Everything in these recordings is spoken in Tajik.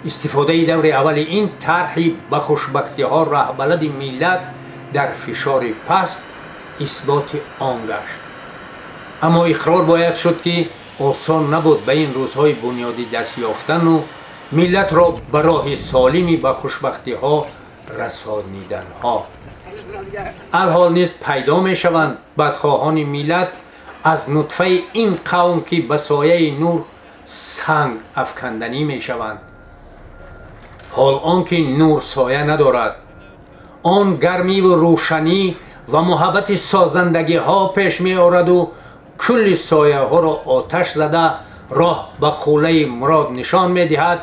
Истифодаи даври аввали ин тарҳи ба хушбахтиҳо раҳбалади миллат дар фишори паст исботи он гашт. Аммо иқрор бояд шуд, ки осон набуд ба ин рӯзҳои бунёдӣ даст ёфтану миллатро ба роҳи солими ба хушбахтиҳо расониданҳо. Алҳол низ пайдо мешаванд бадхоҳони миллат аз нутфаи ин қавм, ки ба сояи нур санг афканданӣ мешаванд. Ҳол он ки нур соя надорад, он гармиву рӯшанӣ ва муҳаббати созандагиҳо пеш меораду кулли сояҳоро оташ зада, роҳ ба қуллаи мурод нишон медиҳад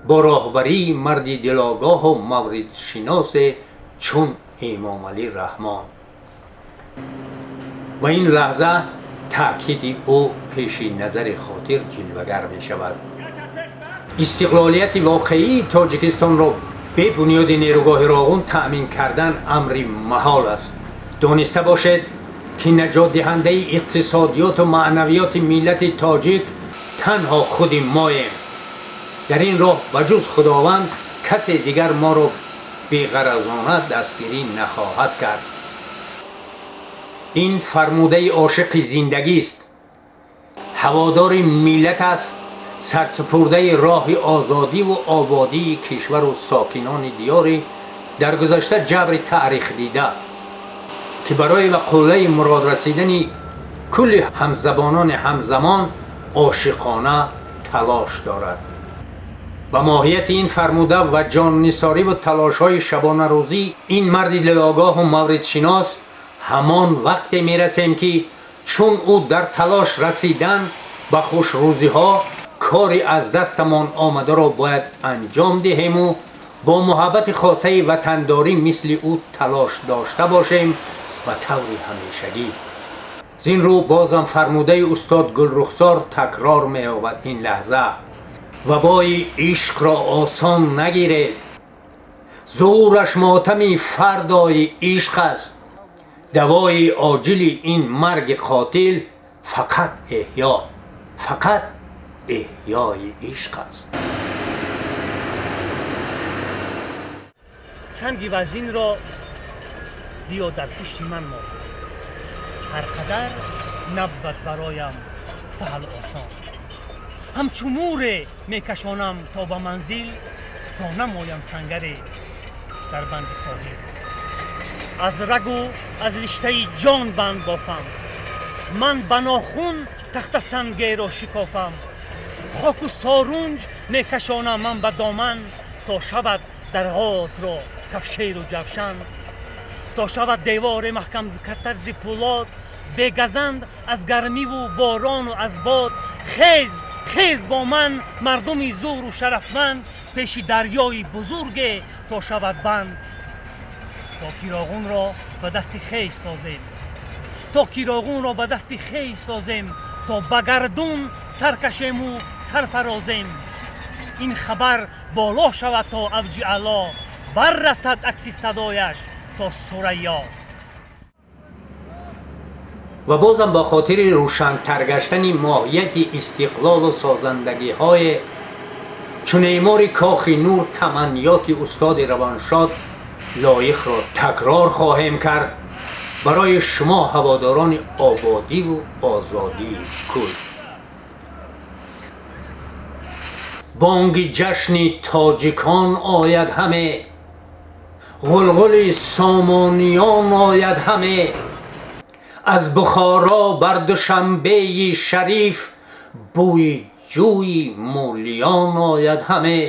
бо роҳбарии марди дилогоҳу мавридшиносе чун Эмомалӣ Раҳмон. Ва ин лаҳза таъкиди ӯ пеши назари хотир ҷилвагар мешавад: истиқлолияти воқеии Тоҷикистонро бе бунёди нерӯгоҳи Роғун таъмин кардан амри маҳол аст. Дониста бошед, ки наҷотдиҳандаи иқтисодиёту маънавиёти миллати тоҷик танҳо худи моем. Дар ин роҳ ба ҷуз Худованд касе дигар моро беғаразона дастгирӣ нахоҳад кард. Ин фармудаи ошиқи зиндагист, ҳаводори миллат аст, сарсупурдаи роҳи озодиву ободии кишвару сокинони диёри дар гузашта ҷабри таърихдида, ки барои ба қуллаи мурод расидани кулли ҳамзабонони ҳамзамон ошиқона талош дорад. Ба моҳияти ин фармуда ва ҷоннисориву талошҳои шабонарӯзӣ ин марди дилогоҳу мавридшинос ҳамон вақте мерасем, ки чун ӯ дар талош расидан ба хушрӯзиҳо кори аз дастамон омадаро бояд анҷом диҳему бо муҳаббати хосаи ватандорӣ мисли ӯ талош дошта бошем ба таври ҳамешагӣ. Зин рӯ бозам фармудаи устод Гулрухсор такрор меёбад ин лаҳза: вабои ишқро осон нагиред, зӯраш мотами фардои ишқ аст. Давои оҷили ин марги қотил фақат эҳё, фақат эҳёи ишқ аст. Санги вазинро биё дар пушти ман мон, ҳар қадар набвад бароям саҳлу осон. Ҳамчу муре мекашонам то ба манзил, то намоям сангаре дар банди соҳил. Аз рагу аз риштаи ҷон банд бофам, ман ба нохун тахтасангеро шикофам. Хоку сорунҷ мекашонам ман ба доман, то шавад дарҳотро кафшеру ҷавшан, то шавад девори маҳкам тарзи пӯлод, бегазанд аз гармиву борону аз бод. Хез, хез бо ман, мардуми зӯру шарафманд, пеши дарёи бузурге то шавад банд. То ки Роғунро ба дасти хеш созем, то ки Роғунро ба дасти хеш созем, то ба гардун саркашему сарфарозем. Ин хабар боло шавад то авҷи аъло, баррасад акси садояш то Сурайё. Ва бозам ба хотири рӯшантар гаштани моҳияти истиқлолу созандагиҳое чун эъмори Кохи Нур таманниёти устоди равоншод лоиқро такрор хоҳем кард барои шумо, ҳаводорони ободиву озодии кул: бонги ҷашни тоҷикон ояд ҳаме, ғулғули сомониён ояд ҳаме, аз Бухоро бар Душанбеи шариф бӯи ҷӯи мӯлиён ояд ҳаме.